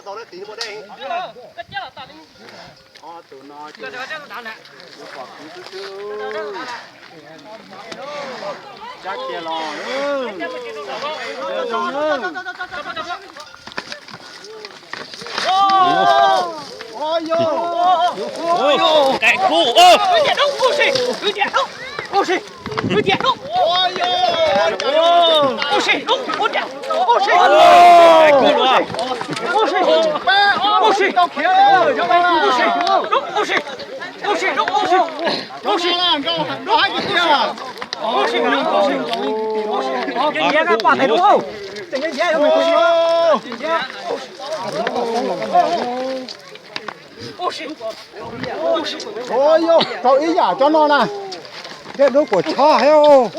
Tau dej tiv muaj dej. Ob tug no ces pom kwv xwb xwb. Cab kiag los. Nqaim kub. Nqaim kub los. Ua yog tau ib yam cov no na. Dej dub kuam tshab heev.